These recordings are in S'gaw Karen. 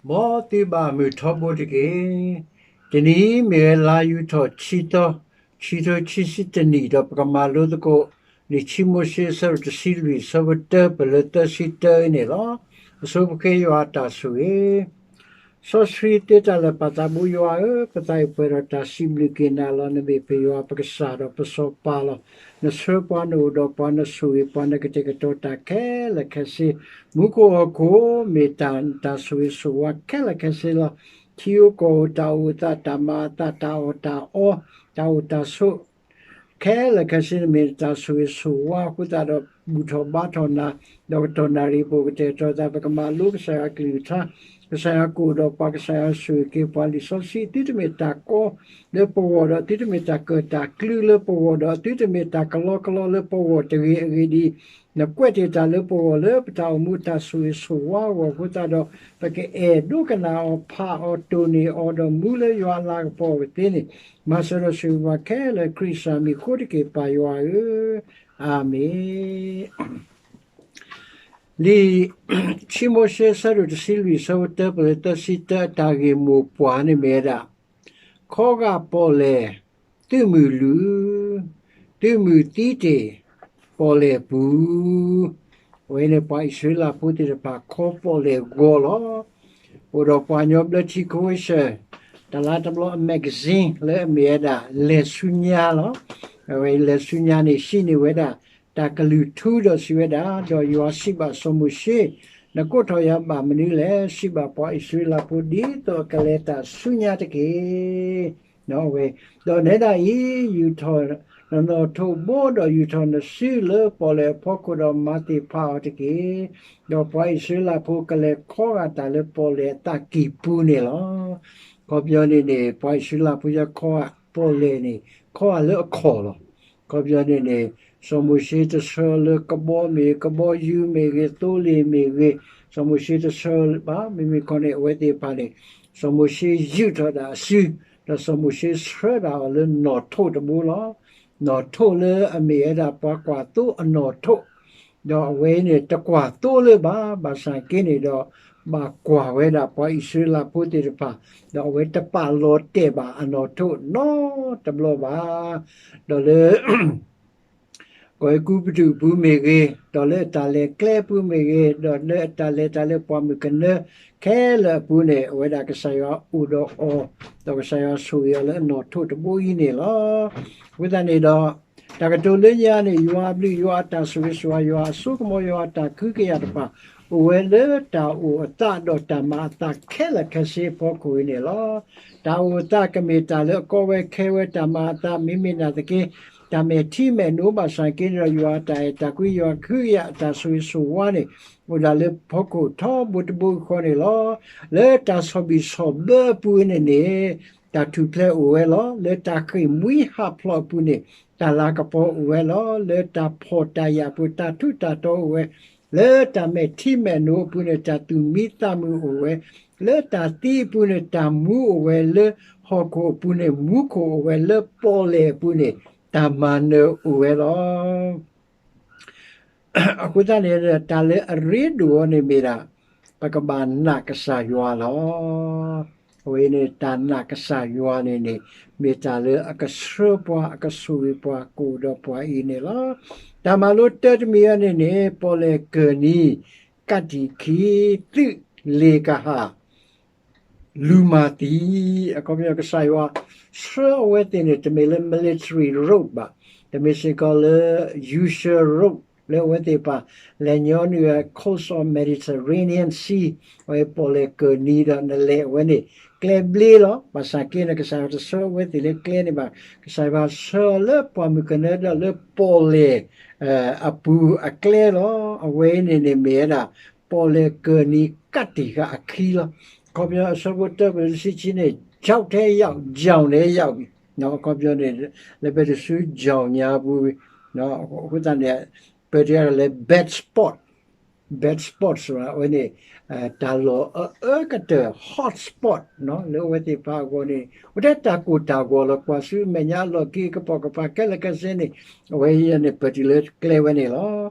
မ်သုဘၣ်မုာ်ထီဘိတက့ၢ်. တနံၤအံၤမ့ၢ်ဝဲလါယူၤထီၣ်ခံသီ, ခံထိခံဆံတနံၣ် ဒီးပကမၤလိသကိး လံာ်ခံမိၤၡ့အဆၢဒိၣ်တဆံလွံၢ် အဆၢဖိတၢ ပလၢသၢဆံတၢအံၤန့ၣ်လီၤ. အဆိပဃ့ယွၤအတၢ်ဆိၣ်ဂ့ၤ စီဆှံသ့တၢ်လၢာ် ပၢ်သးဘိယွၤဧၢ, ပသးအံၤပှဲၤဒီးတၢ်စံးဘျုးက့ၤနၤလီၤ. နမ့ၢ်ပယွၤပကစၢ်ဒီးပစီၤပၤလီၤ. နဆှၢပှၤ နအိၣ်ဒီးပှၤ နဆိၣ်ဂ့ၤပှၤ နကတဲာ်ကတီၤတၢ်ခဲလၢာ်ခဲဆ့, မူခိၣ်ဟီၣ်ခိၣ် မ့ၢ်တၢ်နတၢ်ဆိၣ်ဂ့ၤဆိၣ်ဝါခဲလၢာ်ခဲဆ့လီၤ. ထံဧိၤကီၢ်ဧိၤ တၢ်အိၣ်အသး တၢ်မၤအသး တၢ်အီၣ်တၢ်အီ တၢ်အိၣ်တၢ်ဆိး ခဲလၢာ်ခဲဆ့ နမ့ၢ်နတၢ်ဆိၣ်ဂ့ၤဆိၣ်ဝါအဃိသတးဒီး ဘူၣ်ထီၣ်ဘါထီၣ်နၤ, ဒီးကတီၢ်နၣ်ရံၣ်ပူၤ ကတဲာ်ကတီၤသး ပကမၤလိကစၢ်ယွၤအကလုၢ်ကထါ, ကစၢ်ယွၤကအိၣ်ဒီးပှၤ ကစၢ်ယွၤဆိၣ်ဂ့ၤက့ၤပှၤ လံာ်စီဆှံ သုတမ့ၢ်တၢ်ကီလၢပဂီၢ်ဒီး သုတမ့ၢ်တၢ်ကၢၣ်တၢ်ကျူလၢပဂီၢ်ဒီး သုတမ့ၢ်တၢ်ကလီကလီလၢပဂီၢ်တဂ့ၤ. အဂ့ၢ်ဒ်အံၤ, နကွဲးတ့ၢ်တၢ်လၢပဂီၢ်လၢပတၢ်အိၣ်မူတၢ်ဆိၣ်ဂ့ၤဆိၣ်ဝါအဂီၢ်အဃိသတးဒီး ပကအဲၣ်ဒိကနၣ်အီၤ ဖးအီၤ တိၢ်န့ၢ်အီၤ ဒီးမူလၢယွၤအလၤကပီၤအဝဲသ့ၣ်န့ၣ်, မၤစၢၤဒီးဆိၣ်ဂ့ၤပှၤခဲလၢာ် ခရံာ်ကစၢ်မံၤအဃိတက့ၢ် ပၢ်ယွၤဧၢ, အၤမ့ၣ်. လံာ်ခံမိၤၡ့အဆၢဒိၣ်တဆံလွံၢ် အဆၢဖိတၢ ပလၢသၢဆံတၢ အတၢ်ဂ့ၢ်မိၢ်ပှၢ်န့ၣ်မ့ၢ်ဝဲဒၣ် ခီဂာ်ပီၣ်လဲၣ် သုးမုၢ်လုၢ်, သုးမုၢ်သံတ့ၢ် ပီၣ်လဲၣ်ပူၤ. အဝဲန့ၣ်ပှၤအံၣ်စရ့လးဖိသ့ၣ်တဖၣ် ခီပီၣ်လဲၣ်ဂီၤလီၤ. အိၣ်ဒီးပှၤကညီဘျၢထံခဝ့ၡၢၣ် တလါတဘျီအ magazine လၢအမ့ၢ်ဝဲဒၣ် လဲၤဆူညါလီၤ. အဝဲလဲၤဆူညါန့ၣ် ဟံးန့ၢ်ဝဲဒၣ် တၢ်ကလုၢ်ထူဒီးစံးဝဲဒၣ်, ဒီးယွၤစံးဘၣ်စီၤမိၤၡ့, နကိးထီၣ်ယၤဘၣ်မနုၤလဲၣ်. စံးဘၣ်ပှၤအံၣ်စရ့လးဖိ ဒ်သိးအကလဲၤတၢ်ဆူညါတက့ၢ်. ဝဲ, ဒီးနဲဒၣ်အံၤ ယူာ်ထီၣ်နနီၣ်ထိးဘိ ဒီးယူာ်ထီၣ်နစုလၢပီၣ်လဲၣ်အဖီခိၣ် ဒီးမၤသ့ၣ်ဖးအီၤတက့ၢ်. ဒီးပှၤအံၣ်စရ့လးဖိကလဲၤခီဂာ်တၢ်လၢပီၣ်လဲၣ်အသးကံၢ်ပူၤန့ၣ်လီၤ. အခီပညီန့ၣ်န့ၣ် ပှၤအံၣ်စရ့လးဖိယခီဂာ်ပီၣ်လဲၣ်န့ၣ် ခီဂာ်လၢအခီၣ်လီၤ. အခီပညီန့ၣ်န့ၣ် စီၤမိၤၡ့တဆှၢလၢကဘီမ့ၢ်ဂ့ၤ, ကဘီယူၤမ့ၢ်ဂ့ၤ, သိလ့ၣ်မ့ၢ်ဂ့ၤ, စီၤမိၤၡ့တဆှၢဘၣ်. မ့မ့ၢ်ခီန့ၣ် အဝဲသ့ၣ်တဖၣ်န့ၣ် စီၤမိၤၡ့ယူာ်ထီၣ်ဒၣ်အစု, ဒီးစီၤမိၤၡ့ဆှၢဒၣ်အီၤလၢနီၣ်ထိးတဘိလီၤ. နီၣ်ထိးလၢအမ့ၢ်ဝဲဒၣ်ပှၤကွၢ်သိအနီၣ်ထိး, ဒီးအဝဲအံၤန့ၣ် တကွၢ်သိလၢၤဘၣ်. ဘၣ်ဆၣ်က့န့ၣ်ဒီး ဘၣ်ကွၢ်ဝဲဒၣ်ပှၤအံၣ်စရ့လးဖိသ့ၣ်တဖၣ်, ဒီးအဝဲတပာ်လီၤတဲာ်ဘၣ်အနီၣ်ထိးနီတဘျီဘၣ်. ဒီးလၢ ကီၢ်အဲၤကူပတူးအပူၤမ့ၢ်ဂ့ၤ, ဒီးလၢအတၢ်လဲၤကျဲအပူၤမ့ၢ်ဂ့ၤ, ဒီးလၢအတၢ်လဲၤတၢ်လၢပှၢ်မုၢ်ကနၢခဲလၢာ်အပူၤန့ၣ် အဝဲဒၣ်ကစၢ်ယွၤအိၣ်ဒီးအီၤ, ဒီးကစၢ်ယွၤဆိၣ်ဂ့ၤအီၤလၢအနီၣ်ထိးတဘိအံၤန့ၣ်လီၤ. အဃိသတးန့ၣ်ဒီး တၢ်ကတိၤလၢညါန့ၣ် ယွၤအဘျုး ယွၤအတၢ်ဆိၣ်ဂ့ၤဆိၣ်ဝါ ယွၤအစိကမီၤ ယွၤအတၢ်ကဟုကယာ်တဖၣ် အိၣ်ဝဲလၢတၢ်အိၣ်အသး ဒီးတၢ်မၤအသးခဲလၢာ်ခဲဆ့အဖီခိၣ်အံၤန့ၣ်လီၤ. တၢ်အိၣ်အသးကမ့ၢ်တၢ်လၢအကီဝဲခဲဝဲ တၢ်မၤအသး မ့မ့ၢ်နာ်သက့ တၢ်မဲာ်ထံမဲာ်နိ ဘၣ်ဆၣ်က့န့ၣ်ဒီး ယွၤအတၢ်အဲၣ်တၢ်ကွံ ယွၤကဟုကယာ်အတၢ်ဆိၣ်ဂ့ၤဆိၣ်ဝါန့ၣ် အိၣ်ဒၣ်လၢဖီခိၣ်ထီဘိတဘိဃီန့ၣ်လီၤ. လၢတၢ်ဆီၣ်ဘံၣ်ဆီၣ်ဘၢအပူၤန့ၣ်န့ၣ် တၢ်ထူၣ်ဖျဲးအိၣ်ဝဲလီၤ. လၢတၢ်ဃ့ၢ်မှံဟးဖျိးအပူၤန့ၣ် တၢ်လၤကပီၤအိၣ်ဝဲလီၤ. လၢတၢ်ဖှီၣ်တၢ်ယာ်အပူၤ တၢ်ထူးတၢ်တီၤအိၣ်ဝဲ, လၢတၢ်မဲာ်ထံမဲာ်နိအပူၤန့ၣ် တၢ်သူၣ်မံသးမုာ်အိၣ်ဝဲ, လၢတၢ်သံအပူၤန့ၣ် တၢ်မူအိၣ်ဝဲ, လၢဟီၣ်ခိၣ်အပူၤန့ၣ် မူခိၣ်အိၣ်ဝဲ, လၢပီၣ်လဲၣ်အပူၤန့ၣ် တၢ်မၤနၢၤအိၣ်ဝဲလီၤ. အဃိသတးန့ၣ် တၢ်လၢအရ့ဒိၣ်အီၤန့ၣ်မ့ၢ်ဒၣ် ပကဘၣ်နာ်ကစၢ်ယွၤလီၤ. အဝဲန့ၣ် တၢ်နာ်ကစၢ်ယွၤန့ၣ်န့ၣ် မ့ၢ်တၢ်လၢအကဆှၢပှၤ အကဆိၣ်ဂ့ၤပှၤ ကအိၣ်ဒီးပှၤအံၤန့ၣ်လီၤ. တၢ်မၤလိတၢတမံၤအံၤန့ၣ်န့ၣ် ပီၣ်လဲၣ်ကၢၢ်နံၤ ကးတံာ်ခံ သုးလ့ၣ်ကဟၣ် လူၤမၤသံ, အခီပညီကစၢ်ယွၤ ဆှၢအဝဲသ့ၣ်န့ၣ် တမ့ၢ်လၢ military road ဘၣ်, တမ့ၢ်စ့ၢ်ကီးလၢ usual road လၢအဝဲသ့ၣ်တဖၣ် လဲၤညီနုၢ်ဝဲ coast of Mediterranean Sea အဝဲပီၣ်လဲၣ်ကၢၢ်နံၤဒီးနလဲၤအဝဲန့ၣ် ကျဲဘျ့လီၤ. ဘၣ်ဆၣ်က့န့ၣ် ကစၢ်ယွၤတဆှၢအဝဲသ့ၣ်လၢကျဲန့ၣ်ဘၣ်. ကစၢ်ယွၤဆှၢအီၤလၢပှၢ်မုၢ်ကနၢဒီးလၢပီၣ်လဲၣ် အပူၤအကျဲလီၤ. အဝဲအံၤန့ၣ်န့ၣ်မ့ၢ်ဝဲဒၣ် ပီၣ်လဲၣ်ကၢၢ်နံၤကးတံာ်ဃာ်အခံလီၤ. အခီပညီအဆၢဖိတၢ ပလၢတဆံခံန့ၣ် ခြောက်ထဲရောက် ကြောင်ထဲရောက်ပြီ အခီပညီန့ၣ် လၢပတစု ကြောင် ညါပူၤ အဃိသတးန့ၣ် ပၢၤတ့ၢ်အီၤလၢ bad spot, bad spot ဆိုတာ အဝဲန့ၣ် တၢ်လီၢ်အအၢကတၢၢ် hot spot လၢအဝဲသ့ၣ်တဖၣ်အဂီၢ်န့ၣ် အိၣ်ထဲတၢ်ကိၢ်တၢ်ဂီၤလီၤ. ကွၢ်ဆူအမဲာ်ညါအလီၢ်ခံ ကပိာ်ကပၤခဲလၢာ်ခဲဆ့န့ၣ် အဝဲအံၤန့ၣ် ပၢၤတ့ၢ်လၢကျဲဝဲန့ၣ်လီၤ.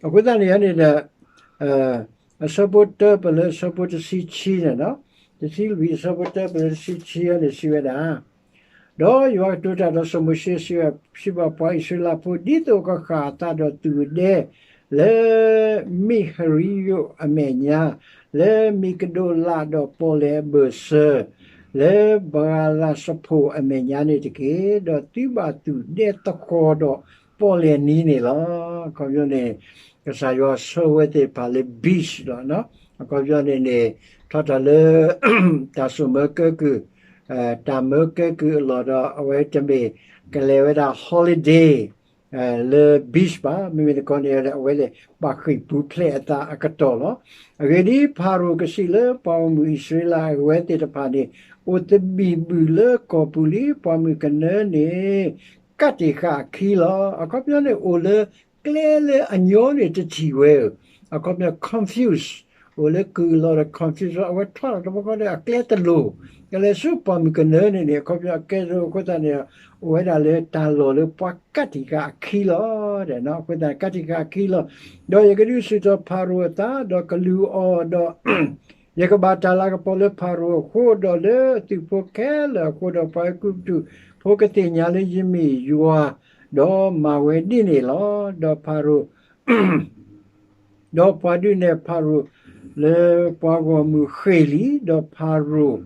အဃိသတးန့ၣ်န့ၣ်ဒီး အဆၢဖိတၢပလၢအဆၢဖိတဆံခံန့ၣ်လီၤ. တဆံလွံၢ်အဆၢဖိတၢပလၢတဆံခံန့ၣ်စံးဝဲဒၣ်, ဒီးယွၤကတိၤတၢ်ဒီးစီၤမိၤၡ့စံးဝဲ, စံးဘၣ်ပှၤအံၣ်စရ့လးဖိ, ဒ်သိးကဃၣ်အသးဒီးသူၣ်ဒဲ လၢမံးဟရံယိာ်အမဲာ်ညါ, လၢမံးကဒိးလးဒီးပီၣ်လဲၣ်အဘၢၣ်စၢၤ, လၢဘၤလးစဖိၣ်အမဲာ်ညါန့ၣ်တက့ၢ်. ဒီးသုဘၣ်သူၣ်ဒဲသဃီၤဒီးပီၣ်လဲၣ်နံၤန့ၣ်လီၤ. အခီပညီန့ၣ် ကစၢ်ယွၤဆှၢဝဲသ့ၣ်တဖၣ်လၢ beach လီၤ. အခီပညီန့ၣ်န့ၣ် ထီၣ်တၢ်လၢ တၢ်ဆိၣ်မၢကဲကုၢ်, တၢ်မၢကဲကုၢ်အလီၢ်ဒီး အဝဲတမ့ၢ်ကလဲၤဝဲဒၣ် holiday လၢ beach ဘၣ်. မ့မ့ၢ်တခီန့ၣ် အဝဲသ့ၣ်ဘၣ်ဃ့ၢ်ပူၤဖျဲးအသးအကတီၢ်လီၤ. အဂ့ၢ်ဒ်အံၤ, ဖၤရိၤကစံးလၢပှၤဂီၢ်မုၢ်အံၣ်စရ့လးအဝဲသ့ၣ်တဖၣ်န့ၣ်, အိၣ်သဘံၣ်ဘုၣ်လၢကီၢ်ပူၤလံ, ပှၤမုၣ်ကနၢန့ၣ် ကးတံာ်ဃာ်အခံလီၤ. အခီပညီန့ၣ် အိၣ်လၢကျဲလၢအညီန့ၣ်တထံၣ်ဝဲဧၢ, အခီပညီ confuse, အိၣ်လၢကုၢ်အလီၢ်ဒီး confuse အဝဲထွါလီၤတဘျီဃီဒီးအကျဲတလိၤ, ကလဲၤဆူပှၤမုၣ်ကနၢန့ၣ်န့ၣ် အခီပညီအကျဲတလိၤအဃိသတးန့ၣ် အိၣ်ဝဲဒၣ်လၢတၢ်လီၢ်လၢပှၤကးတံာ်ဃာ်အခံလီၤ. အဃိသတး ကးတံာ်ဃာ်အခံလီၤ. ဒီးယကဒုးဆူၣ်ထီၣ်ဖၤရိၤအသး, ဒီးကလူၤအီၤ, ဒီးယကဘၣ်တၢ်လၤကပီၤလၢဖၤရိၤအဃိ, ဒီးလၢအသုးဖိခဲလၢာ်အဃိ, ဒီးပှၤအဲၤကူပတူးဖိကသ့ၣ်ညါလၢယမ့ၢ်ယွၤ, ဒီးမၤဝဲဒ်န့ၣ်လီၤ. ဒီးဖၤရိၤ ဒီးပှၤဒုးနဲၣ်ဖၤရိၤလၢပှၤဂီၢ်မုၢ်ဃ့ၢ်လံ, ဒီးဖၤရိၤ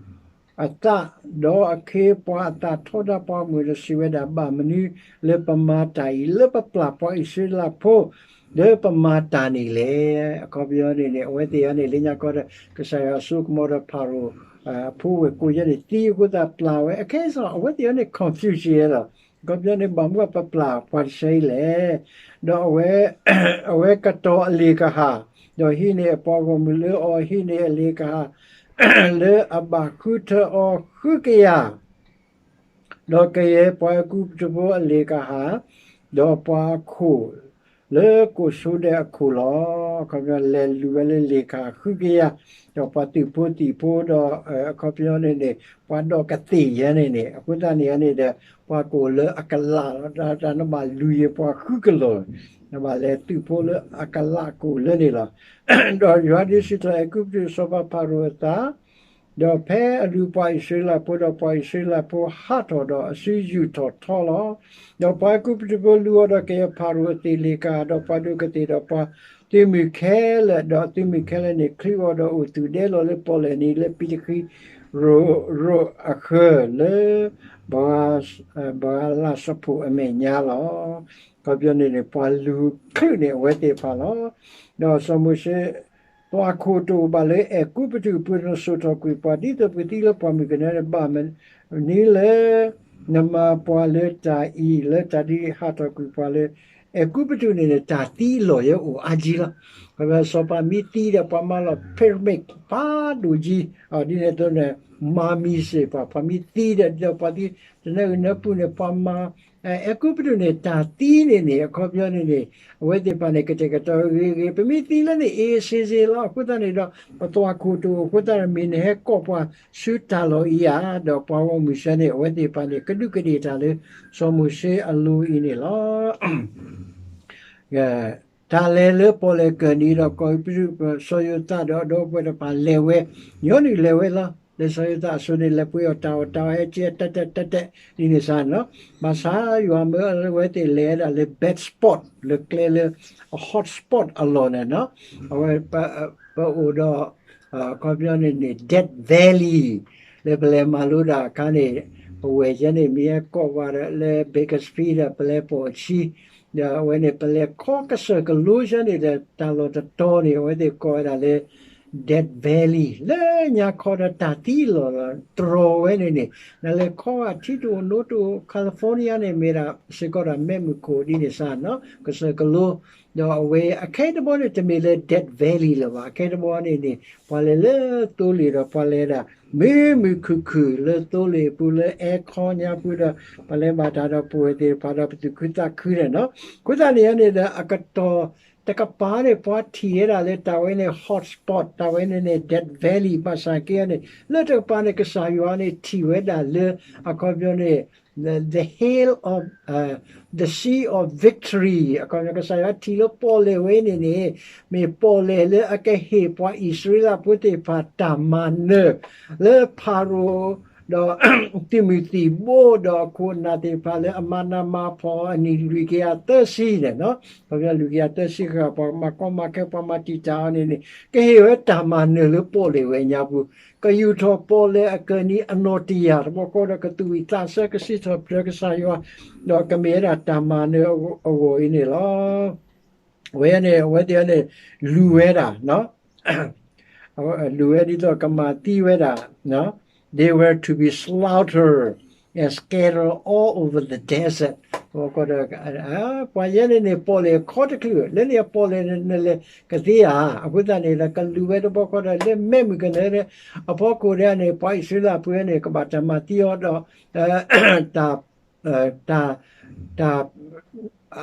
အသး, ဒီးအခ့အပှၤအသးထီဒါပှၤဂီၢ်မုၢ်ဒီးစံးဝဲဒၣ်, ဘၣ်မနုၤလၢပမၤတၢ်အံၤ, လၢပပျၢ်ပှၤအံၣ်စရ့လးဖိ လၢပမၤတၢ်န့ၣ်လဲၣ်. အခီပညီန့ၣ်န့ၣ် အဝဲသ့ၣ်အံၤန့ၣ် လၢညါခီဒီး ကစၢ်ယွၤစိကမီၤဒီးဖၤရိၤ အဖိဝဲၢ်ကိးယဲၢ်န့ၣ် သံအဃိသတးပျၢ်ဝဲ, အခဲအံၤ အဝဲသ့ၣ်အံၤန့ၣ် confuse ယဲလီၤ. အခီပညီန့ၣ် ဘၣ်မနုၤပပျၢ်ပှၤတဆၢအံၤလဲၣ်. ဒီးအဝဲ အဝဲကတီၤအလ့ၣ်ကဟၣ်, ဒီးဟံးန့ၢ်အပှၤဂီၢ်မုၢ်လၢအီၤ, ဟံးန့ၢ်အလ့ၣ်ကဟၣ် လၢအဘၣ်ဃုထၢအီၤဃုကယၤ ဒီးကယဲၢ်ပှၤအဲၤကူပတူးဖိအလ့ၣ်ကဟၣ်, ဒီးပှၤအခိၣ်လၢကိၣ်ဆိဒဲးအခိၣ်လီၤ. အခီပညီလဲၤလူၤဝဲလၢလ့ၣ်ကဟၣ်ဃုကယၤ, ဒီးပှၤသုးဖိသံၣ်ဖိဒီး အခီပညီန့ၣ်န့ၣ် ပှၤဒီးကသ့ၣ်ယဲန့ၣ်န့ၣ် အဃိသတးန့ၣ်န့ၣ်ဒီး ပှၤကအိၣ်လၢအကလးလီၤ. တၢ်နဘၣ်လူၤယဲၢ်ပှၤဃုကလီၢ်, နဘၣ်လဲၤသုးဖိလၢအကလးကအိၣ်လၢန့ၣ်လီၤ. ဒီးယွၤဒုးဆူၣ်ထီၣ်အဲၤကူပတူးစီၤပၤဖၤရိၤအသး, ဒီးဖဲအလူၤပှၤအံၣ်စရ့လးဖိဒီးပှၤအံၣ်စရ့လးဖိဟးထီၣ်ဒီးအစုယူၢ်ထီၣ်ထီလီၤ. ဒီးပှၤအဲၤကူပတူးဖိလူၤအီၤဒီးကယဲၢ်ဖၤရိၤအသ့ၣ်လ့ၣ်ကဟၣ်, ဒီးပှၤဒိၣ်ကသ့ၣ်ဒီးပှၤသုးမုၢ်ခဲလၢာ်, ဒီးအသုးမုၢ်ခဲလၢာ်န့ၣ် ချုးအီၤဒီးအိၣ်သူၣ်ဒဲလီၤလၢပီၣ်လဲၣ်နံၤလၢပံၤတဃံ ရိၤအဃၢၤလၢ ဘၤလးစဖိၣ်အမဲာ်ညါလီၤ. အခီပညီန့ၣ်န့ၣ် ပှၤလူၤချုးန့ၢ်အဝဲသ့ၣ်တဖၣ်လီၤ. ဒီးစီၤမိၤၡ့, သွၣ်ခိၣ်တအိၣ်ဘၣ်လၢအဲၤကူပတူးအပူၤ, နစိာ်ထီၣ်ကွံာ်ပှၤဒ်သိးပကသံလၢပှၤမုၣ်ကနၢန့ၣ်, ဘၣ်မနုၤလၢနမၤပှၤလၢတၢ်အံၤ, လၢတၢ်ဒ်ဟးထီၣ်ကွံာ်ပှၤလၢအဲၤကူပတူးန့ၣ်န့ၣ် တၢ်သံအလီၢ်ယဲအိၣ်အါကံလီၤ. စီၤပၤမ့ၢ်သံဒီး ပှၤမၤလီၤ pyramid ဖးဒိၣ်ကံ, ဒ်န့ၣ်အသိးန့ၣ် မၤမံၤစ့ၢ်ပှၤ, ပှၤမ့ၢ်သံဒီး ဒ်သိးပှၤသံတနၢအုၣ်နၢပူၤန့ၣ် ပှၤမၤ အဲၤကူပတူးန့ၣ် တၢ်သံန့ၣ်န့ၣ် အခီပညီန့ၣ်န့ၣ် အဝဲသ့ၣ်တဖၣ်န့ၣ် ကတဲာ်ကတီၤဂ့ၤဂ့ၤ, ပမ့ၢ်သံလၢန့ၣ် အ့စ့စ့လီၤ. အဃိသတးန့ၣ်ဒီး ပသွၣ်ခိၣ်တအိၣ်အဃိသတးဒီး မ့ၢ်နဟဲကိးပှၤဆူတၢ်လီၢ်အံၤဧါ. ဒီးပှၤဂီၢ်မုၢ်ဆၢန့ၣ် အဝဲသ့ၣ်တဖၣ်န့ၣ် ကဒူးကဒ့ၣ်တၢ်လၢ စီၤမိၤၡ့အလိၤအံၤန့ၣ်လီၤ. တၢ်လဲၤလၢပီၣ်လဲၣ်ကၢၢ်နံၤဒီး ကီၢ်အဲၤကူပတူး စီၤယိၤသးဒီးအဒီပုၢ်ဝဲၢ်တဖၣ်လဲၤဝဲ, ညီနုၢ်လဲၤဝဲလီၤ. လၢစီၤယိၤသးအစိၤန့ၣ် လဲၤပှ့ၤအီၣ်တၢ်အီၣ်တၢ်အီဟဲကဲတၢ်တၢ်တၢ်တၢ် ဒ်န့ၣ်စ့ၢ်န့ၣ်လီၤ. ဘၣ်ဆၣ်ယွၤမၢအဝဲသ့ၣ်လဲၤဝဲဒၣ်လၢ bad spot လၢကျဲလၢအ hot spot အလီၢ်န့ၣ်လီၤ. အဝဲ ပအိၣ်ဒီး အခီပညီန့ၣ်န့ၣ် Death Valley လၢပလဲၤမၤလိဒၣ်အခါန့ၣ် ပဝဲၢ်ယဲန့ၣ် မ့ၢ်ဟဲကိးဝဲဒီးလၢ Bakersfield ဒီး ပလဲၤပိာ်အခံ ဒီးအဝဲန့ၣ် ပလဲၤခီကစၢၢ်ကလိယဲန့ၣ်ဒီး တၢ်လီၢ်တတီၤန့ၣ် အဝဲသ့ၣ်ကိးဝဲဒၣ်လၢ Death Valley လၢညါခီဒီးတၢ်သံလီၤလီၤ တြီၤဝဲန့ၣ်န့ၣ် နလဲၤခီဂာ်ထံတအိၣ်နိတအိၣ် California န့ၣ် မ့ၢ်ဒၣ်စ့ၢ်ကီးဒၣ်မ့ၢ်မုၢ်ခိၣ်ဒ်န့ၣ်စ့ၢ်န့ၣ်လီၤ ကစၢၢ်ကလိ ဒီးအဝဲအခဲအံၤတဘျီန့ၣ် တမ့ၢ်လၢ Death Valley လၢၤဘၣ်. အခဲအံၤတဘျီန့ၣ်န့ၣ် ပှၤလဲၤလၢသိလ့ၣ်ဒီးပှၤလဲၤဒၣ် မုာ်မုာ်ခုၣ်ခုၣ်လၢသိလ့ၣ်အပူၤ လၢ aircon ညါပူၤဒီး ပှၤလဲၤဘၣ်တၢ်ဒီးပဝဲၢ်သ့ၣ်တဖၣ်ဒီး ပသူၣ်ခုသးခုန့ၣ်လီၤ. အဃိသတးန့ၣ်န့ၣ်ဒီး အကတီၢ် တကပၤန့ၣ် ပှၤထံၣ်ဝဲဒၣ်လၢတၢ်ဝဲန့ၣ် hot spot တၢ်ဝဲန့ၣ်န့ၣ် Death Valley ဘၣ်ဆၣ်က့န့ၣ် လၢတကပၤန့ၣ် ကစၢ်ယွၤန့ၣ်ထံၣ်ဝဲဒၣ်လၢ အခီပညီန့ၣ် the hill of the sea of victory အခီပညီ ကစၢ်ယွၤထံၣ်လၢပီၣ်လဲၣ်ဝဲန့ၣ်န့ၣ် မ့ၢ်ပီၣ်လဲၣ်လၢအကဟ့ၣ်ပှၤအံၣ်စရ့လးဖိသ့ၣ်တဖၣ်တၢ်မၤနၢၤ လၢဖၤရိၤ ဒီးသုးမုၢ်သံၣ်ဘိ ဒီးခိၣ်နၢ်သ့ၣ်တဖၣ်လၢအမၤနးမၤဖှီၣ်အနံၣ်လွံၢ်ကယၤသၢဆံန့ၣ်, ခီပညီလွံၢ်ကယၤသၢဆံဃၣ် ပှၤမၤကီမၤခဲ ပှၤမၤတံာ်တာ်အီၤန့ၣ်န့ၣ် ကဟ့ၣ်ဝဲတၢ်မၤနၢၤလၢပီၣ်လဲၣ်ဝဲညါပူၤ, ကယူာ်ထီၣ်ပီၣ်လဲၣ်အကၢၢ်နံၤအနီၢ်တယၢ်တဘျီဃီဒီး ကသူၣ်ဝံၣ်သးဆၢကစံးထီၣ်ပတြၢၤကစၢ်ယွၤ, ဒီးကမ့ၢ်ဝဲဒၣ်တၢ်မၤနၢၤအဂီၢ်အံၤန့ၣ်လီၤ. အဝဲန့ၣ် အဝဲသ့ၣ်န့ၣ် လူၤဝဲဒၣ် လူၤဝဲဒ်သိးကမၤသံဝဲဒၣ်, they were to be slaughtered and scattered all over the desert ဒီး ပှၤယဲန့ၣ်န့ၣ် ပီၣ်လဲၣ်ခီတချုး လၢန့ၣ်အပီၣ်လဲၣ်န့ၣ် နလဲၤကသ့ဧါ, အဃိသတးန့ၣ်ဒီး ကလူၤဝဲတဘျီဃီဒီး လၢမဲးမုၢ်ကနၢဒီး အဖီခိၣ်ဒၣ်န့ၣ် ပှၤအံၣ်စရ့လးဖိန့ၣ် ကဘၣ်တၢ်မၤသံအီၤဒီး တၢ် တၢ် တၢ်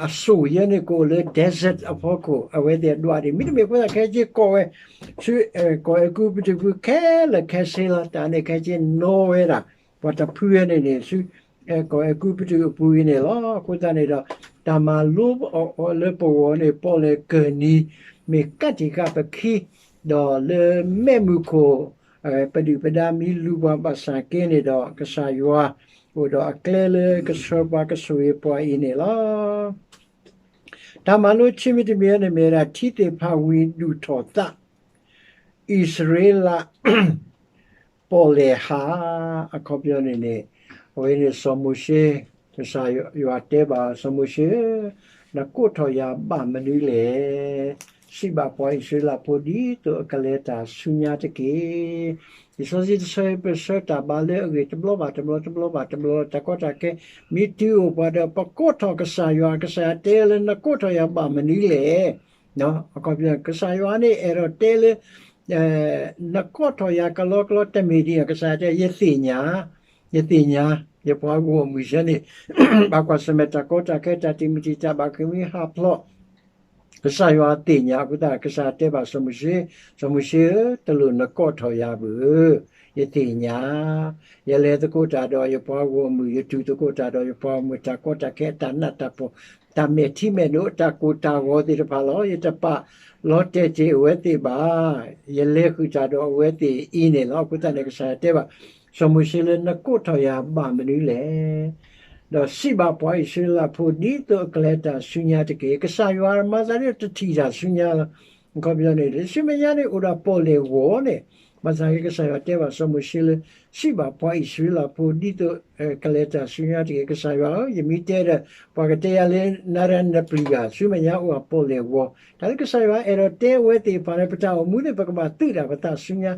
အစိၣ်ယဲန့ၣ်ကအိၣ်လၢ desert အဖီခိၣ် အဝဲသ့ၣ်အဒွးဒံး မ့တမ့ၢ်အဃိသတး ခဲက့ၤကီၢ်ဝဲ ဆူ ကီၢ်အဲၤကူပတူးပူၤခဲလၢာ်ခဲဆ့လီၤ. တၢ်န့ၣ်ခဲက့ၤနီၣ်ဝဲဒၣ် ပှၤတဖုဝဲန့ၣ်န့ၣ် ဆူ ကီၢ်အဲၤကူပတူးအပူၤအံၤန့ၣ်လီၤ. အဃိသတးန့ၣ်ဒီး တၢ်မၤလိအီၤလၢပဂီၢ်န့ၣ် ပီၣ်လဲၣ်ကၢၢ်နံၤ မ့ၢ်ကးတံာ်ဃာ်ပခံ ဒီးလၢမဲးမုၢ်ခိၣ် ပဒုၣ်ပဒါမံလူၤပှၤဘၣ်ဆၣ်က့န့ၣ်ဒီး ကစၢ်ယွၤ အိၣ်ဒီးအကျဲလၢကဆှၢပှၤကဆိၣ်ဂ့ၤပှၤအံၤန့ၣ်လီၤ. တၢ်မၤလိခံမံၤတမံၤန့ၣ်မ့ၢ်ဝဲဒၣ် ထံသ့ၣ်ဖးဝံၤဒူၣ်ထီၣ်သး အံၣ်စရ့လး ပီၣ်လဲၣ်ဟး အခီပညီန့ၣ်န့ၣ် အဝဲန့ၣ်စီၤမိၤၡ့ ကစၢ်ယွၤတဲဘၣ်စီၤမိၤၡ့ နကိးထီၣ်ယၤဘၣ်မနုၤလဲၣ်. စံးဘၣ်ပှၤအံၣ်စရ့လးဖိ ဒ်သိးအကလဲၤတၢ်ဆူညါတက့ၢ်. လံာ်စီဆှံတဆၢအံၤ ပဆၢတၢ်ဘါလၢအဂ့ၢ် တဘျီဘၣ်တဘျီ တဘျီဘၣ်တဘျီ တၢ်ကီတၢ်ခဲ မ့ၢ်တုၤအိၣ်ပှၤဒီး ပကိးထီၣ်ကစၢ်ယွၤ ကစၢ်ယွၤတဲလၢ နကိးထီၣ်ယၤဘၣ်မနုၤလဲၣ်. အခီပညီ ကစၢ်ယွၤန့ၣ်အဲၣ်ဒိးတဲလၢ နကိးထီၣ်ယၤကလီကလီတမ့ၢ်ဒ်အံၤ ကစၢ်ယွၤတဲ ယသ့ၣ်ညါ, ယသ့ၣ်ညါ ယပှၤဂီၢ်မုၢ်ဆၢန့ၣ် ဘၣ်ကွၢ်ဆၢၣ်မဲာ်တၢ်ကီတၢ်ခဲ တၢ်တံာ်မုၢ်တံာ်တာ် ဘၣ်ဃ့ၢ်မှံဟးဖျိး ကစၢ်ယွၤသ့ၣ်ညါအဃိသတး ကစၢ်ယွၤတဲဘၣ်စီၤမိၤၡ့, စီၤမိၤၡ့ဧၢ, တလိၣ်နကိးထီၣ်ယၤဘၣ်ဧၢ, ယသ့ၣ်ညါ, ယလဲၤသကိးတၢ်ဒီးယပှၤဂီၢ်မုၢ်, ယတူၢ်သကိးတၢ်ဒီးယပှၤဂီၢ်မုၢ်, တၢ်ကီတၢ်ခဲ တၢ်နးတၢ်ဖှီၣ်, တၢ်မဲာ်ထံမဲာ်နိ တၢ်ကိၢ်တၢ်ဂီၤသ့ၣ်တဖၣ်လီၤ. ယတပာ်လီၤတဲာ်တ့ၢ်အဝဲသ့ၣ်ဘၣ်. ယလဲၤဃုာ်တၢ်ဒီးအဝဲသ့ၣ်အံၤန့ၣ်လီၤ. အဃိသတးန့ၣ် ကစၢ်ယွၤတဲဘၣ် စီၤမိၤၡ့လၢ နကိးထီၣ်ယၤဘၣ်မနုၤလဲၣ်. ဒီးစံးဘၣ်ပှၤအံၣ်စရ့လးဖိ ဒ်သိးအကလဲၤတၢ်ဆူညါတက့ၢ်. ကစၢ်ယွၤမၤသးဒ်တထံၣ်တၢ်ဆူညါလီၤ. အခီပညီန့ၣ် ဆူမဲာ်ညါန့ၣ် အိၣ်ဒီးပီၣ်လဲၣ်ဂီၤန့ၣ်, ဘၣ်ဆၣ်က့ ကစၢ်ယွၤတဲဘၣ်စီၤမိၤၡ့လၢ စံးဘၣ်ပှၤအံၣ်စရ့လးဖိ ဒ်သိးကလဲၤတၢ်ဆူညါတက့ၢ်. ကစၢ်ယွၤဧၢ, ယမ့ၢ်တဲဒီး ပှၤကတဲယၤလၢ နၤဒီးနပျုၢ်ဧါ, ဆူမဲာ်ညါအိၣ်ဒီးပီၣ်လဲၣ်ဂီၤ. တၢ်လၢကစၢ်ယွၤအဲၣ်ဒိးတဲအဝဲသ့ၣ်တဖၣ်န့ၣ် ပတၢ်အိၣ်မူသ့ၣ် ပကဘၣ်သုးတၢ်ပသးဆူညါ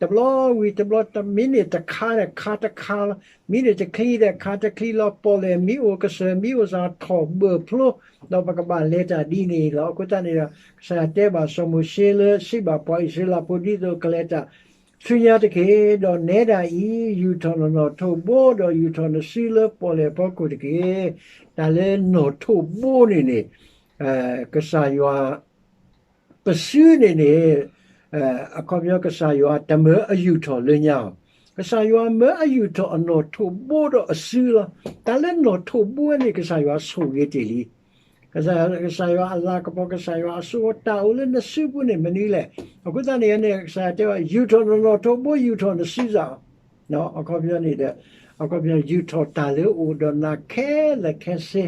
တဘျီဝံၤတဘျီ, မံန့ၣ်တခါဒီးခါတခါလီၤ. မံန့ၣ်တချံဒီးခါတချံလီၤ. ပီၣ်လဲၣ်မ့ၢ်အိၣ် ကစၢၢ်မ့ၢ်အိၣ် စးထီၣ်ဘၢၣ်ဖျိ, ဒီးပကဘၣ်လဲၤတၢ်ဒ်န့ၣ်လီၤ. အဃိသတးန့ၣ်ဒီး ကစၢ်ယွၤတဲဘၣ်စီၤမိၤၡ့လၢ စံးဘၣ်ပှၤအံၣ်စရ့လးဖိ ဒ်သိးကလဲၤတၢ်ဆူညါတက့ၢ်. ဒီးနဲဒၣ်အံၤ ယူာ်ထီၣ်နနီၣ်ထိးဘိ ဒီးယူာ်ထီၣ်နစုလၢပီၣ်လဲၣ်ဖီခိၣ်တက့ၢ်. တၢ်လၢနီၣ်ထိးဘိန့ၣ်န့ၣ် ကစၢ်ယွၤ ပစုန့ၣ်န့ၣ် အခီပညီ ကစၢ်ယွၤတမၢအယူာ်ထီၣ်လၢညါအီၤ, ကစၢ်ယွၤမၢအယူာ်ထီၣ်အနီၣ်ထိးဘိဒီးအစုလီၤ. တၢ်လၢနီၣ်ထိးဘိန့ၣ် ကစၢ်ယွၤဆိၣ်ဂ့ၤတ့ၢ်လံ. ကစၢ်ယွၤအလၤကပီၤ ကစၢ်ယွၤအစိအတၢ်အိၣ်လၢနစုပူၤန့ၣ်မနုၤလဲၣ်. အဃိသတးန့ၣ်န့ၣ် ကစၢ်ယွၤတဲဝဲ ယူာ်ထီၣ်နနီၣ်ထိးဘိ ယူာ်ထီၣ်နစုစ့ၢ်ကီး အခီပညီန့ၣ်ဒီး အခီပညီယူာ်ထီၣ်တၢ်လၢအိၣ်ဒီးနၤခဲလၢာ်ခဲဆ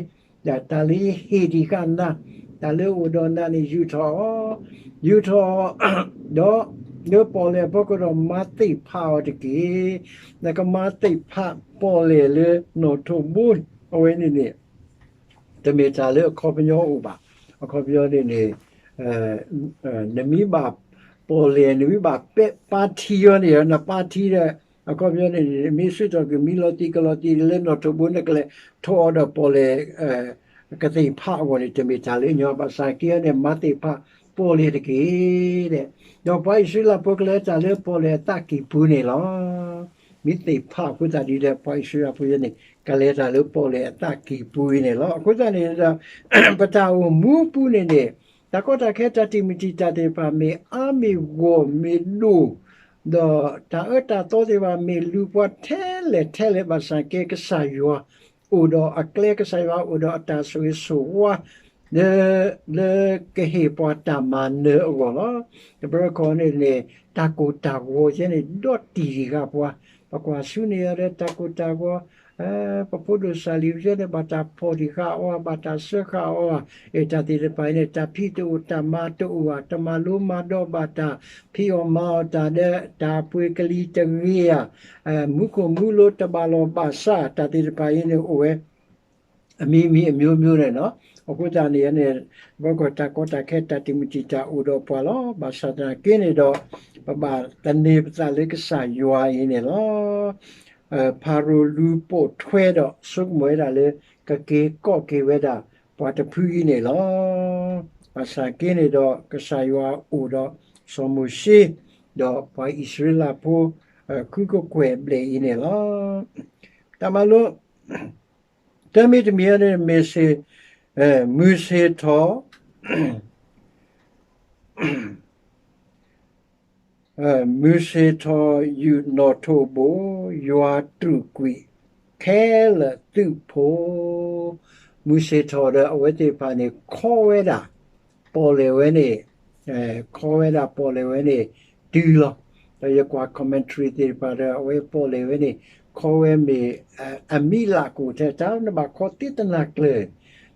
့, ဒီးတၢ်လၢယဟ့ၣ်တံၢ်ဃာ်နၤ, တၢ်လၢအိၣ်ဒီးနၤန့ၣ် ယူာ်ထီၣ်အီၤ, ယူာ်ထီၣ်အီၤ, ဒီး လၢပီၣ်လဲၣ်အဖီခိၣ်ဒီးမၤသ့ၣ်ဖးအီၤတက့ၢ်. နကမၤသ့ၣ်ဖးပီၣ်လဲၣ်လၢနီၣ်ထိးဘိအဝဲန့ၣ်န့ၣ် တမ့ၢ်တၢ်လၢအခီပညီအိၣ်ဘၣ်. အခီပညီန့ၣ်န့ၣ် နမ့ၢ်ဘၣ်ပီၣ်လဲၣ် နမ့ၢ်ဘၣ်ပဲာ်ပၢ်ထံအီၤန့ၣ် နပၢ်ထံဒီး အခီပညီန့ၣ်န့ၣ် မ့ၢ်ဆၢထီၣ်က့ၤမံလီၤတံၢ်ကလီၤတံၢ်လၢနီၣ်ထိးဘိ နကလဲၤထိးအီၤဒီးပီၣ်လဲၣ် ကသ့ၣ်ဖးအဂီၢ်န့ၣ် တမ့ၢ်တၢ်လၢညီ ဘၣ်ဆၣ်က့န့ၣ် မၤသ့ၣ်ဖးပီၣ်လဲၣ်တက့ၢ်. ဒီးပှၤအံၣ်စရ့လးဖိကလဲၤတၢ်လၢပီၣ်လဲၣ်အသးကံၢ်ပူၤန့ၣ်လီၤ. မ့ၢ်သ့ၣ်ဖးအဃိသတးဒ်လဲၣ် ပှၤအံၣ်စရ့လးဖိန့ၣ် ကလဲၤတၢ်လၢပီၣ်လဲၣ်အသးကံၢ်ပူၤအံၤန့ၣ်လီၤ. အဃိသတးန့ၣ်ဒီး ပတၢ်အိၣ်မူပူၤန့ၣ်န့ၣ် တၢ်ကီတၢ်ခဲတၢ်တံာ်မုၢ်တံာ်တာ်သ့ၣ်တဖၣ် မ့ၢ်အါမ့ၢ်ဂီၢ်မ့ၢ်ဒိၣ်, ဒီးတၢ်အၢတၢ်သီသ့ၣ်တဖၣ် မ့ၢ်လူၤပှၤထဲလဲၣ်ထဲလဲၣ် ဘၣ်ဆၣ်က့ကစၢ်ယွၤအိၣ်ဒီးအကျဲ ကစၢ်ယွၤအိၣ်ဒီးအတၢ်ဆိၣ်ဂ့ၤဆိၣ်ဝါ လၢ လၢကဟ့ၣ်ပှၤတၢ်မၤနၢၤအဂီၢ်လီၤ. တဘျီခီန့ၣ်န့ၣ် တၢ်ကိၢ်တၢ်ဂီၤယဲန့ၣ် ဒီတံၢ်တံၢ်ဃာ်ပှၤ, ပကွၢ်ဆူန့ၣ်ဒီးတၢ်ကိၢ်တၢ်ဂီၤ ပဖိဒိၣ်စၢ်လံၤယဲန့ၣ် ဘၣ်တၢ်ဖီၣ်တံၢ်ဃာ်အီၤ ဘၣ်တၢ်စၢဃာ်အီၤ, တၢ်သ့ၣ်တဖၣ်အံၤန့ၣ် တၢ်ဖံးတအိၣ် တၢ်မၤတအိၣ်ဧါ, တမၤလိမၤဒိးဘၣ်တၢ် ဖံးအီၣ်မၤအီၣ်တၢ်ဒီး တၢ်ပှ့ၤကလံၤတဂ့ၤဧါ, မူခိၣ်မူလိၤတဘၣ်လီၢ်ဘၣ်စး တၢ်သ့ၣ်တဖၣ်အံၤန့ၣ်အိၣ်ဝဲ အမံၤမံၤအမျိုးမျိုးန့ၣ်လီၤ. အဃိသတးန့ၣ်န့ၣ် ဘၣ်ကွၢ်တၢ်ကီတၢ်ခဲတၢ်တံာ်မုၢ်တံာ်တာ်အိၣ်ဒီးပှၤလီၤ. ဘၣ်ဆၣ်သနာ်က့န့ၣ်ဒီး ပဘၣ်သန့ၤပသးလၢကစၢ်ယွၤအံၤန့ၣ်လီၤ. ဖၤရိၤလူၤပိာ်ထွဲဒီးဆိကမိၣ်ဝဲဒၣ်လၢ ကက့ၤကိးက့ၤဝဲဒၣ်ပှၤတဖုအံၤန့ၣ်လီၤ. ဘၣ်ဆၣ်က့န့ၣ်ဒီး ကစၢ်ယွၤအိၣ်ဒီးစီၤမိၤၡ့ ဒီးပှၤအံၣ်စရ့လးဖိ ဃုကကွဲၢ်ဘျဲၣ်အံၤန့ၣ်လီၤ. တၢ်မၤလိ တမံၤတမံၤန့ၣ် မုၢ်ဆ့ၣ်ထီၣ် မုၢ်ဆ့ၣ်ထီၣ်ယူာ်နီၣ်ထိးဘိ, ယွၤတြူာ်ကွံာ်ခဲလၢာ်သုးဖိ, မုၢ်ဆ့ၣ်ထီၣ်ဒီးအဝဲသ့ၣ်တဖၣ်န့ၣ် ခီဝဲဒၣ် ပီၣ်လဲၣ်ဝဲန့ၣ် ခီဝဲဒၣ်ပီၣ်လဲၣ်ဝဲန့ၣ် တုၤလီၤ. ဒီးယကွၢ် commentary သ့ၣ်တဖၣ်ဒီး အဝဲပီၣ်လဲၣ်ဝဲန့ၣ် ခီဝဲမ့ၢ် အမံးလးကအိၣ်ထဲ တၢ်နဘၣ်ခီသ့တနၤကျၢၤ,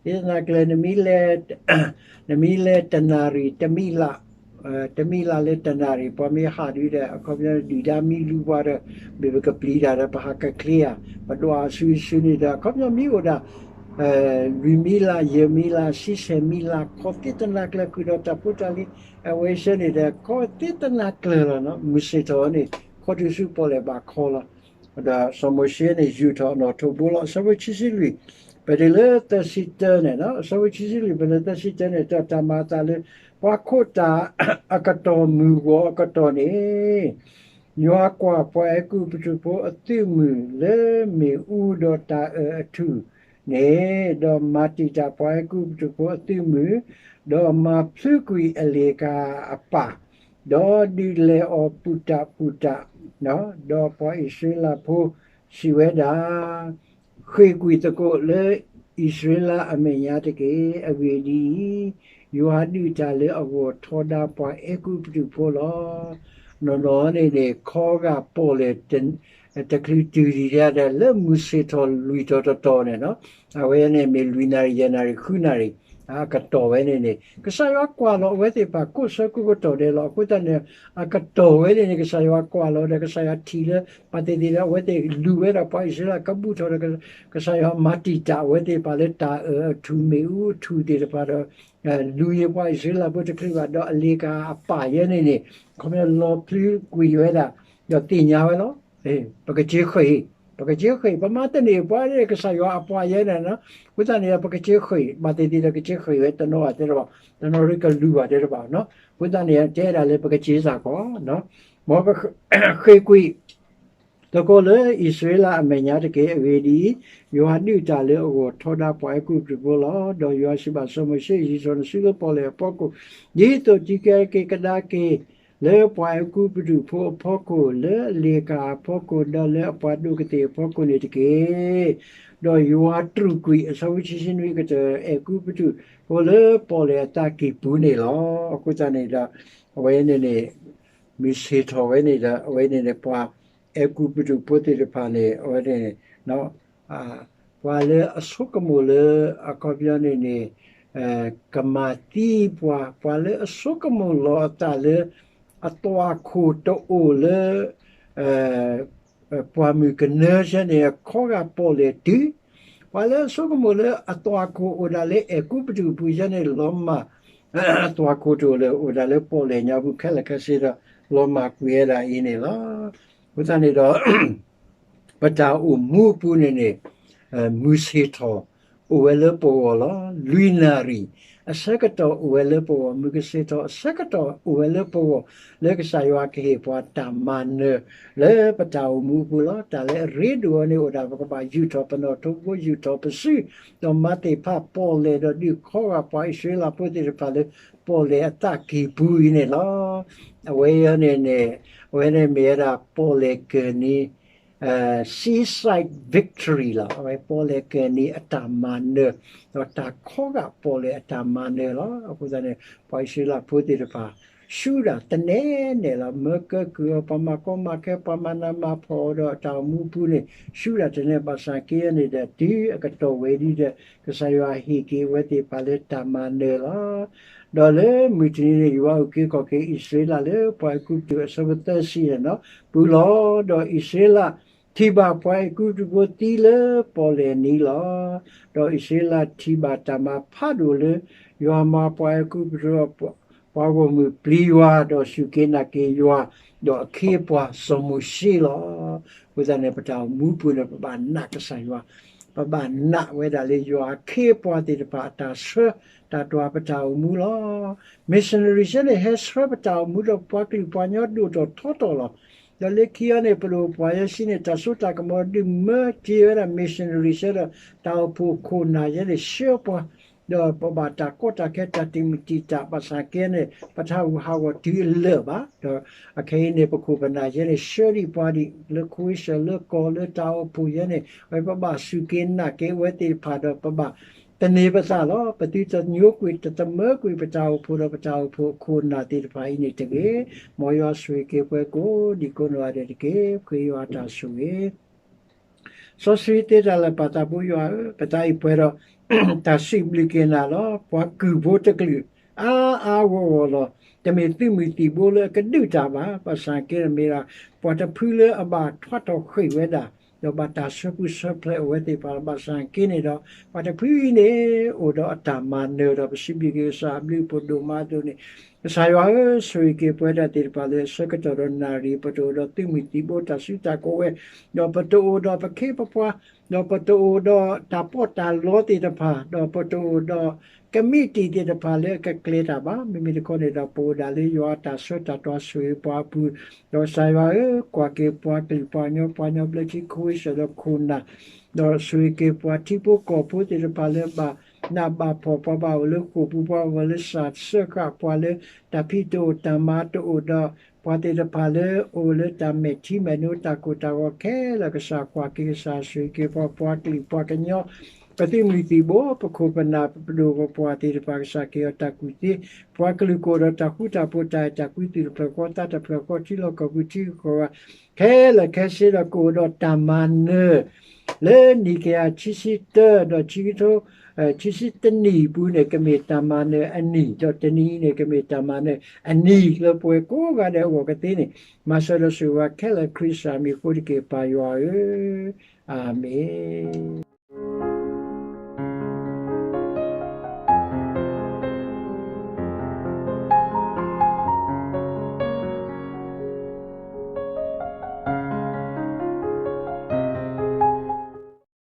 သ့တနၤကျၢၤ နမ့ၢ်လဲၤ နမ့ၢ်လဲၤတနၣ်ရံၣ် တမံးလး တမံးလးလၢတနၣ်ရံၣ် ပှၤမ့ၢ်ဟးဒုဒီး အခီပညီဒုၣ်ဒါမ့ၢ်လူၤပှၤဒီး မ့ၢ်ပကပျံၤတၢ်ဒီး ပဟးကချ့ဧါ, ပဒွးအစုအစုန့ၣ်ဒီး အခီပညီမ့ၢ်အိၣ်ဒၣ် လွံၢ်မံးလး ယဲၢ်မံးလး ဆံဆဲၣ်မံးလး ခီသ့တနၤကျၢၤ ဃုာ်ဒီးတၢ်ဖိတၢ်လံၤ အဝဲဆဲန့ၣ်ဒီး ခီသ့တနၤကျၢၤလီၤ. မုၢ်ဆ့ၣ်ထီၣ်န့ၣ် ခီတုၤဆူပီၣ်လဲၣ်ဘၣ်ခီလီၤ. ဒီးစီၤမိၤၡ့န့ၣ် ယူာ်ထီၣ်အနီၣ်ထိးဘိလီၤ. အဆၢဖိခံဆံလွံၢ် ပတုၤလၢသၢဆံတၢန့ၣ်, အဆၢဖိခံဆံလွံၢ် ပတုၤလၢသၢဆံတၢန့ၣ် တၢ်မၤအသးလၢ ပှၤခိးတၢ်အကတီၢ်မုၢ်ဂီၤအကတီၢ်န့ၣ် ယွၤကွၢ်ပှၤအဲၤကူပတူးဖိအသုးမုၢ်လၢမ့ၣ်အူဒီးတၢ်အၢၣ်အထူၣ်န့ၣ်, ဒီးမၤတံာ်တာ်ပှၤအဲၤကူပတူးဖိအသုးမုၢ်, ဒီးမၤဖျုကွံာ်အလ့ၣ်ကၤအပၢ်, ဒီးဒုးလဲၤအီၤပုၢ်တၢ်ပုၢ်တၢ်, ဒီးပှၤအံၣ်စရ့လးဖိစံးဝဲဒၣ်, ဃ့ၢ်ကွံာ်သကိးလၢအံၣ်စရ့လးအမဲာ်ညါတက့ၢ်. အဂ့ၢ်ဒ်အံၤ, ယွၤဒုးတၢ်လၢအဂီၢ်ထီဒါပှၤအဲၤကူပတူးဖိလီၤ. နီၢ်နီၢ်န့ၣ်န့ၣ် ခီဂာ်ပီၣ်လဲၣ် တချုးတုၤဒံးဒၣ်ဒီး လၢမုၢ်ဆ့ၣ်ထီၣ်လွံၢ်တီၤတတီၤန့ၣ်, အဝဲန့ၣ်မ့ၢ်လွံၢ်နၣ်ရံၣ် ယဲၢ်နၣ်ရံၣ် ဃုနၣ်ရံၣ် အကတီၢ်ဝဲန့ၣ်န့ၣ် ကစၢ်ယွၤကွၢ်လီၤအဝဲသ့ၣ်တဖၣ်ကိးဆၢကိးကတီၢ်ဒဲးလီၤ. အဃိသတးန့ၣ် အကတီၢ်ဝဲန့ၣ်န့ၣ် ကစၢ်ယွၤကွၢ်လီၤဒီး ကစၢ်ယွၤထံၣ်လၢ ဘၣ်သ့ၣ်သ့ၣ်ဒီး အဝဲသ့ၣ်လူၤဝဲဒၣ်ပှၤအံၣ်စရ့လးကဘူၣ်ထီၣ်ဒီး ကစၢ်ယွၤမၤတံာ်တာ်အဝဲသ့ၣ်တဖၣ်လၢတၢ်အၢၣ်အထူၣ်မ့ၣ်အူအထူၣ်သ့ၣ်တဖၣ်ဒီး လူၤန့ၢ်ပှၤအံၣ်စရ့လးဖိတချုးဘၣ် ဒီးအလ့ၣ်ကၤအပၢ်ယဲန့ၣ်န့ၣ် ခီပညီလီၤဖျုကွံာ်ဝဲဒၣ် ဒီးသ့ၣ်ညါဝဲလီၤ. ပကစ့ဃ့ၢ်, ပကစ့ဃ့ၢ်, ပမၤတန့ၢ်ပှၤကစၢ်ယွၤအပှၤယဲန့ၣ်, အဃိသတးန့ၣ် ပကစ့ဃ့ၢ် ဘၣ်သ့ၣ်သ့ၣ်ဒီး ကစ့ဃ့ၢ်ဝဲတနီၤဘၣ်တဲတဘၣ်, တနီၤရ့ကလူၤဘၣ်တဲတဘၣ်နီၤ. အဃိသတးန့ၣ် တဲဒၣ်လၢပကစ့စ့ၢ်ကီး မ်ပဃ့ၢ်ကွံာ် သကိးလၢအံၣ်စရ့လးအမဲာ်ညါတက့ၢ်. အဂ့ၢ်ဒ်အံၤ, ယွၤဒုးတၢ်လၢအဂီၢ်ထီဒါပှၤအဲၤကူပတူးဖိလီၤ. ဒီးယွၤစံးဘၣ်စီၤမိၤၡ့, ယံာ်ထီၣ်နစုလၢပီၣ်လဲၣ်အဖီခိၣ်, ဒ်သိးတံၤကဲက့ၤကဒါက့ၤလၢပှၤအဲၤကူပတူးဖိအဖီခိၣ်, လၢအလ့ၣ်ကၤအဖီခိၣ်, ဒီးလၢအပှၤဒိၣ်ကသ့ၣ်အဖီခိၣ်န့ၣ်တက့ၢ်. ဒီးယွၤတြူာ်ကွံာ် အဆၢဖိခံဆံနွံ ကတၢၢ် အဲၤကူပတူးဖိလၢပီၣ်လဲၣ်အသးကံၢ်ပူၤန့ၣ်လီၤ. အဃိသတးန့ၣ်ဒီး အဝဲန့ၣ်န့ၣ် မုၢ်ဆ့ၣ်ထီၣ်ဝဲန့ၣ်ဒီး အဝဲန့ၣ်န့ၣ် ပှၤအဲၤကူပတူးဖိသ့ၣ်တဖၣ်န့ၣ် အဝဲန့ၣ် ပှၤလၢအဆိကမိၣ်လၢ အခီပညီန့ၣ်န့ၣ် ကမၤသံပှၤ, ပှၤလၢအဆိကမိၣ်လီၤအသးလၢ အသွၣ်ခိၣ်တအိၣ်လၢ ပှၢ်မုၢ်ကနၢယဲန့ၣ် ခီဂာ်ပီၣ်လဲၣ်တုၤ, ပှၤလၢအဆိကမိၣ်လၢအသွၣ်ခိၣ်အိၣ်ဒၣ်လၢအဲၤကူပတူးအပူၤယဲန့ၣ် လီၤမၢ်, အသွၣ်ခိၣ်တအိၣ်လၢအိၣ်ဒၣ်လၢပီၣ်လဲၣ်ညါပူၤခဲလၢာ်ခဲဆ့ဒီး လီၤမၢ်ကွံာ်ဝဲဒၣ်အံၤန့ၣ်လီၤ. အဃိသတးန့ၣ်ဒီး ပတၢ်အိၣ်မူအပူၤန့ၣ်န့ၣ် မုၢ်ဆ့ၣ်ထီၣ်အိၣ်ဝဲလၢပဂီၢ်လီၤ. လွံၢ်နၣ်ရံၣ် အဆၢကတီၢ်အိၣ်ဝဲလၢပဂီၢ်, မုၢ်ကစၢ်ထီၣ်အဆၢကတီၢ်အိၣ်ဝဲလၢပဂီၢ်, လၢကစၢ်ယွၤကဟ့ၣ်ပှၤတၢ်မၤနၢၤလၢပတၢ်အိၣ်မူအပူၤလီၤ. တၢ်လၢအရ့ဒိၣ်အီၤန့ၣ် အိၣ်ဒၣ်ပကဘၣ်ယူာ်ထီၣ်ပနီၣ်ထိဘိ, ယူာ်ထီၣ်ပစု, ဒီးမၤသ့ၣ်ဖးပီၣ်လဲၣ်ဒီးဒုးခီဂာ်ပှၤအံၣ်စရ့လးဖိသ့ၣ်တဖၣ်လၢ ပီၣ်လဲၣ်အသးကံၢ်ပူၤအံၤန့ၣ်လီၤ. အဝဲအံၤန့ၣ်န့ၣ်, အဝဲန့ၣ်မ့ၢ်ဝဲဒၣ်ပီၣ်လဲၣ်ကၢၢ်နံၤ Seaside Victory လီၤ. အဝဲပီၣ်လဲၣ်ကၢၢ်နံၤအတၢ်မၤနၢၤ, ဒီးတၢ်ခီဂာ်ပီၣ်လဲၣ်အတၢ်မၤနၢၤလီၤ. အဃိသတးန့ၣ် ပှၤအံၣ်စရ့လးဖိသ့ၣ်တဖၣ် ဆူဒၣ်တနဲၣ်နဲၣ်လီၤ. မၢကၢကုၢ်အီၤ, ပှၤမၤကီမၤခဲ, ပှၤမၤနးမၤဖှီၣ်အီၤဒီးအတၢ်အိၣ်မူပူၤန့ၣ် ဆူဒၣ်တနဲၣ် ဘၣ်ဆၣ်က့န့ၣ်ဒီး တုၤအကတီၢ်ဝဲဒၣ်ဒီး ကစၢ်ယွၤဟ့ၣ်က့ၤအဝဲသ့ၣ်တဖၣ်လၢတၢ်မၤနၢၤလီၤ. ဒီးလၢမုၢ်တနံၤန့ၣ် ယွၤအုၣ်က့ၤခီၣ်က့ၤအံၣ်စရ့လးလၢပှၤအဲၤကူပတူးအဆၢဖိသၢဆံန့ၣ်လီၤ. ပူၤလီၤ, ဒီးအံၣ်စရ့လးထံၣ်ဘၣ်ပှၤအဲၤကူပတူးဖိသံလၢပီၣ်လဲၣ်နံၤလီၤ. ဒီးအံၣ်စရ့လးထံၣ်ဘၣ်တၢ်မၤဖးဒိၣ်လၢ ယွၤမၤပှၤအဲၤကူပတူး ပှၤဂီၢ်မုၢ်ပျံၤယွၤ, ဒီးစူၢ်က့ၤနာ်က့ၤယွၤ, ဒီးအခ့အပှၤစီၤမိၤၡ့လီၤ. အဃိသတးန့ၣ် ပတၢ်အိၣ်မူပူၤန့ၣ် ပဘၣ်နာ်ကစၢ်ယွၤ, ပဘၣ်နာ်ဝဲဒၣ်လၢယွၤအခ့အပှၤသ့ၣ်တဖၣ်အတၢ်ဆှၢတၢ်တွၤပတၢ်အိၣ်မူလီၤ. Missionary ဆၢန့ၣ် ဟဲဆှၢပတၢ်အိၣ်မူဒီးပှၤကလုာ်ပှၤကညီဒိၣ်ထီၣ်ထီထီၣ်လီၤ. ဒီးလၢခံအံၤန့ၣ် ပဒိၣ်ပှၤယဲၢ်ဆံန့ၣ် တၢ်စိတၢ်ကမီၤဒုးမၢက့ၤဝဲဒၣ် missionary ဆၢဒီး တၢ်အိၣ်ဖှိၣ်ခိၣ်နၢ်ယဲန့ၣ် ဆှၢပှၤ ဒီးပဘၣ်တၢ်ကီတၢ်ခဲတၢ်တံာ်မုၢ်တံာ်တာ် ဘၣ်ဆၣ်က့န့ၣ် ပတၢ်ဟးဂူာ်ဟးဂီၤတုၤအလၢာ်ဘၣ်. ဒီးအခဲအံၤန့ၣ် ပခိၣ်ပနၢ်ယဲန့ၣ် ဆှၢဒံးပှၤဒံး လၢ ခဝ့ၡၢၣ် လၢကီၢ် လၢတၢ်အိၣ်ဖှိၣ်ယဲန့ၣ် အဝဲပဘၣ်စူၢ်က့ၤနာ်က့ၤအဝဲသ့ၣ်တဖၣ်ဒီး ပဘၣ်သန့ၤပသးလီၤ. ပသုတညိကွံာ်တသမၢကွံာ်ပတၢ်အိၣ်ဖှိၣ်ဒီးပတၢ်အိၣ်ဖှိၣ်အခိၣ်အနၢ်သ့ၣ်တဖၣ်အံၤန့ၣ်တဂ့ၤ. မ်ယွၤဆိၣ်ဂ့ၤက့ၤပှၤကိးဒံးကိးနီၢ်ဂၤဒဲးတက့ၢ်. ပဃ့ယွၤအတၢ်ဆိၣ်ဂ့ၤ စီဆှံသ့တၢ်လၢာ် ပၢ်သးဘိယွၤဧၢ, ပသးအံၤပှဲၤဒီး တၢ်စံးဘျုးက့ၤနၤလီၤ. ပှၤကုၢ်ဘိတကလုာ် အါအါဂီၢ်ဂီၢ်လီၤ. တမ့ၢ်သုးမုၢ်သံၣ်ဘိလၢအကဒုးတၢ်ဘၣ်, ဘၣ်ဆၣ်က့န့ၣ်မ့ၢ်ဒၣ် ပှၤတဖုလၢအဘၣ်ထွါထီၣ်ဃ့ၢ်ဝဲဒၣ်, ဒီးဘၣ်တၢ်ဆှၢပူၤဆှၢဖျဲးအဝဲသ့ၣ်တဖၣ်လီၤ. ဘၣ်ဆၣ်က့န့ၣ်ဒီး ပှၤတဖုအံၤန့ၣ် အိၣ်ဒီးအတၢ်မၤနၢၤဒီး ပစံးဘျုးက့ၤကစၢ်အဘျုးအဖှိၣ်ဒိၣ်မးအသိးန့ၣ် ကစၢ်ယွၤဧၢ, ဆိၣ်ဂ့ၤက့ၤပဝဲဒၣ်သ့ၣ်တဖၣ်လၢအဆၢကတီၢ်ဒီးနၣ်ရံၣ် ပတအိၣ်ဒီးသုးမုၢ်သံၣ်ဘိတၢ်စုတၢ်ကဝဲၤ, ဒီးပတအိၣ်ဒီးပခ့ပပှၤ, ဒီးပတအိၣ်ဒီးတၢ်ပီးတၢ်လီသ့ၣ်တဖၣ်, ဒီးပတအိၣ်ဒီးကမံးတံာ်သ့ၣ်တဖၣ်လၢအကကျဲၤတၢ်ဘၣ်. မ့မ့ၢ်တခီန့ၣ်ဒီး ပအိၣ်ဒၣ်လၢယွၤအတၢ်ဆှၢတၢ်တွၤဆိၣ်ဂ့ၤပှၤအပူၤ, ဒီးကစၢ်ယွၤဧၢ, ကွၢ်က့ၤပှၤကလုာ်ပှၤကညီ ပှၤကညီဘျၢထံ ခဝ့ၡၢၣ်ဒီးခိၣ်နၢ် ဒီးဆိၣ်ဂ့ၤက့ၤပှၤထံဖိကီၢ်ဖိသ့ၣ်တဖၣ်လၢဘၣ်နးဘၣ်ဖှီၣ်, ပှၤဘၣ်အိၣ်လၢဃိာ်ပူၤ, ပှၤအိၣ်လၢစၢ်စၢဃာ်, ပှၤလၢတၢ်ဖံးတအိၣ်တၢ်မၤတအိၣ်ဒီး ပှၤသ့ၣ်တဖၣ်လၢအိၣ်လၢတၢ်မဲာ်ထံမဲာ်နိ တၢ်ကိၢ်တၢ်ဂီၤခဲလၢာ် ကစၢ်ကွၢ်က့ၤ, ကစၢ်ဆိၣ်ဂ့ၤက့ၤပှၤ, ပှၤကလုာ်ပှၤကညီ, ပသုးမုၢ်သံၣ်ဘိ, ပခိၣ်ပနၢ်, ပဒိၣ်ပပှၢ်သ့ၣ်တဖၣ် ကစၢ်က့ၤအီၤတၢ်ကူၣ်သ့, ပှၤကလုာ်ကအိၣ်ဒီးတၢ်ဃူတၢ်ဖိး တၢ်အဲၣ်တၢ်ကွံ သူၣ်တဖျၢၣ်ဃီသးတဖျၢၣ်ဃီ ထံလီၢ်ကီၢ်ပူၤ ထံဂုၤကီၢ်ဂၤ ခဲလၢာ်ခဲဆ့ဒီး ကအိၣ်ဒီးတၢ်မၤနၢၤ လၢနံၣ်ကယၤခံဆံတၢ ဒီးခံကထိ ခံဆံတနံၣ်အပူၤန့ၣ် ကမ့ၢ်တၢ်မၤနၢၤအနံၣ်, ဒီးတနံၤအံၤန့ၣ် ကမ့ၢ်တၢ်မၤနၢၤအနံၣ် လၢပဝဲကိးဂၤဒဲးအဂီၢ်ကသ့န့ၣ်, မၤစၢၤဒီးဆိၣ်ဂ့ၤခဲလၢာ် ခရံာ်စၢ်မံၤအဃိတက့ၢ် ပၢ်ယွၤဧၢ, အၤမ့ၣ်.